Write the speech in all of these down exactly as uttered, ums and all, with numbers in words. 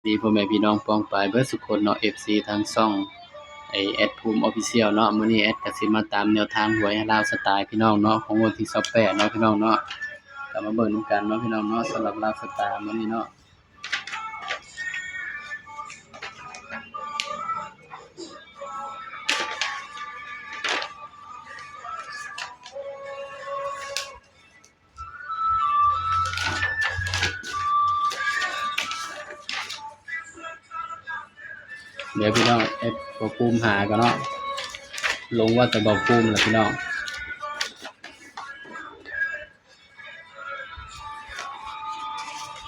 ดีพ่อแม่พี่น้องป้องปายเบิดสุคนเนาะ เอฟซี ทางช่องไอ้แอดภูมิ Official เนาะ มื้อนี้แอดก็สิมาตามแนวทางหวยลาวสไตล์พี่น้องเนาะ ของวันที่ซาวแปดเนาะพี่น้องเนาะ ก็มาเบิ่งนำกันเนาะพี่น้องเนาะ สำหรับลาวสไตล์มื้อนี้เนาะ เดี๋ยวพี่น้อง แอดบ่าวภูมิหาก่อนเนาะ ลงว่าแต่บ่าวภูมิล่ะพี่น้อง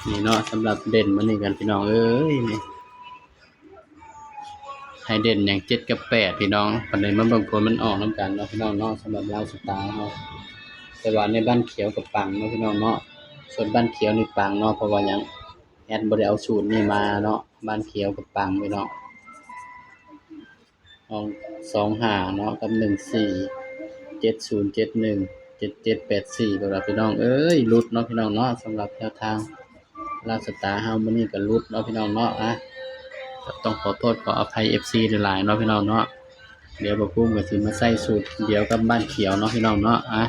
นี่เนาะ สำหรับเด่นมื้อนี้กันพี่น้องเอ้ย นี่ ให้เด่นหยัง เจ็ดกับแปดพี่น้อง บัดนี้มาเบิ่งผลมันออกนำกันเนาะพี่น้องเนาะ สำหรับลาวสไตล์เฮา แต่ว่าในบ้านเขียวก็ปังเนาะพี่น้องเนาะ ส่วนบ้านเขียวนี่ปังเนาะ เพราะว่าหยัง แอดบ่ได้เอาสูตรนี้มาเนาะ บ้านเขียวก็ปังพี่น้อง สอง สองห้าเนาะ กับ หนึ่งสี่ เจ็ดศูนย์ เจ็ดหนึ่ง เจ็ดเจ็ด แปดสี่ ก็ล่ะพี่น้องเอ้ย หลุดเนาะพี่น้องเนาะ สำหรับแนวทางลาวสไตล์เฮามื้อนี้ก็หลุดเนาะพี่น้องเนาะ อ่ะ ก็ต้องขอโทษขออภัย เอฟซี หลายๆเนาะพี่น้องเนาะ เดี๋ยวบ่าวภูมิก็สิมาใส่สูตรเดียวกับบ้านเขียวเนาะพี่น้องเนาะ อ่ะ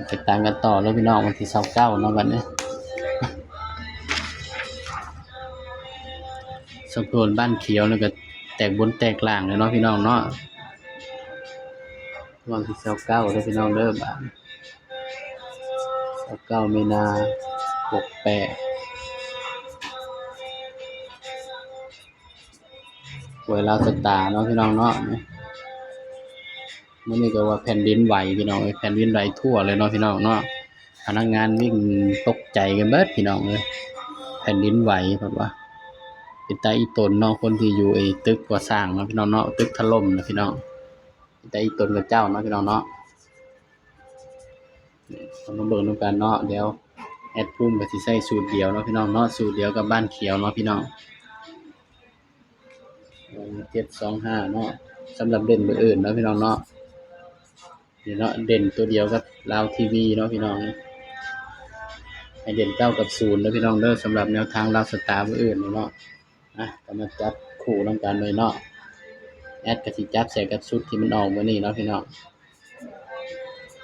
ไปตามกันต่อเลยพี่น้อง วันที่ซาวเก้าเนาะบัดนี้ สำหรับบ้านเขียวนี่ก็แตกบนแตกล่างเลยเนาะพี่น้องเนาะ วันที่ซาวเก้าเด้อพี่น้องเด้อ บาดซาวเก้ามีนา หกแปด หวยลาวสไตล์เนาะพี่น้องเนาะ มื้อนี้ก็ว่าแผ่นดินไหวพี่น้องเอ้ย แผ่นดินไหวทั่วเลยเนาะพี่น้องเนาะ พนักงานวิ่งตกใจกันเบิดพี่น้องเอ้ย แผ่นดินไหว เพิ่นว่า เป็นตาอีตนเนาะ คนที่อยู่ไอ้ตึกก่อสร้างเนาะพี่น้องเนาะ ตึกถล่มนะพี่น้อง เป็นตาอีตนเขาเจ้าเนาะพี่น้องเนาะ นี่ เรามาเบิ่งนำกันเนาะ เดี๋ยวแอดภูมิก็สิใส่สูตรเดียวเนาะพี่น้องเนาะ สูตรเดียวกับบ้านเขียวเนาะพี่น้อง เจ็ดสองห้าเนาะ สำหรับเด่นมื้ออื่นเนาะพี่น้องเนาะ นี่เนาะ เด่นตัวเดียวกับลาวทีวีเนาะพี่น้อง ให้เด่นเก้ากับศูนย์เด้อพี่น้องเด้อ สำหรับแนวทางลาวสไตล์มื้ออื่นเนาะ อ่ะ ก็มาจับคู่นำกันเลยเนาะ แอดก็สิจับใส่กับชุดที่มันออกมื้อนี้เนาะพี่น้อง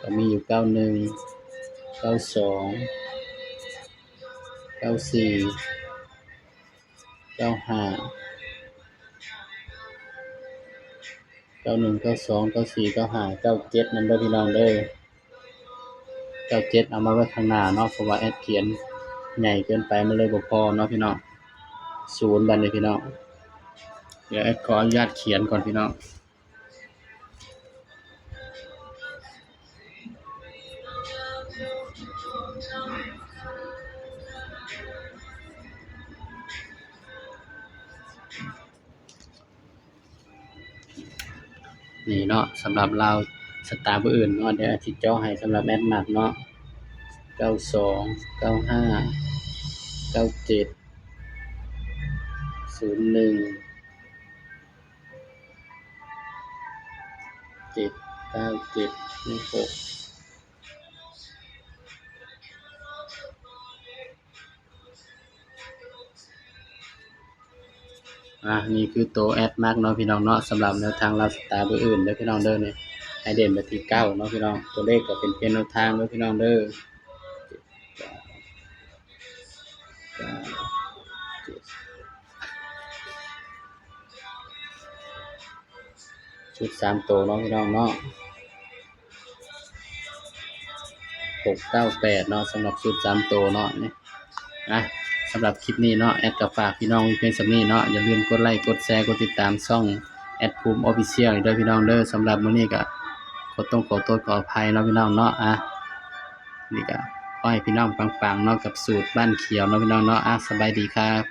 ก็มีอยู่ เก้าหนึ่ง เก้าสอง เก้าสี่ เก้าห้า เก้าหนึ่ง เก้าสอง เก้าสี่ เก้าห้า เก้าเจ็ด นั่นเด้อพี่น้องเด้อ เก้าเจ็ด เอามาไว้ข้างหน้าเนาะ เพราะว่าแอดเขียนใหญ่เกินไป มันเลยบ่พอเนาะพี่น้อง ศูนย์ บัดนี้พี่น้อง เดี๋ยวแอดขออนุญาตเขียนก่อนพี่น้อง นี่เนาะ สำหรับลาวสไตล์มื้ออื่นเนาะ เดี๋ยวแอดสิเจาะให้สำหรับแอดมักเนาะ เก้าสอง เก้าห้า เก้าเจ็ด ศูนย์หนึ่ง เจ็ดเก้าเจ็ด เลขหก อ่ะ นี่คือตัวแอดมักเนาะพี่น้องเนาะ สำหรับแนวทางลาวสไตล์มื้ออื่นเด้อพี่น้องเด้อ นี่ ให้เด่นไปที่เก้าเนาะพี่น้อง ตัวเลขก็เป็นเพียงแนวทางเด้อพี่น้องเด้อ เก้า เจ็ด ชุดสามตัวเนาะพี่น้องเนาะ หกเก้าแปด เนาะ สำหรับชุดสามตัวเนาะ นี่ อ่ะ สำหรับคลิปนี้เนาะ แอดก็ฝากพี่น้องไว้เพียงส่ำนี้เนาะ อย่าลืมกดไลค์ กดแชร์ กดติดตามช่องแอดภูมิ Official เด้อพี่น้องเด้อ สำหรับมื้อนี้ก็ขอต้องขอโทษขออภัยเนาะพี่น้องเนาะ อ่ะ นี่ก็ขอให้พี่น้องปังๆเนาะ กับสูตรบ้านเขียวเนาะพี่น้องเนาะ อ่ะ สบายดีครับ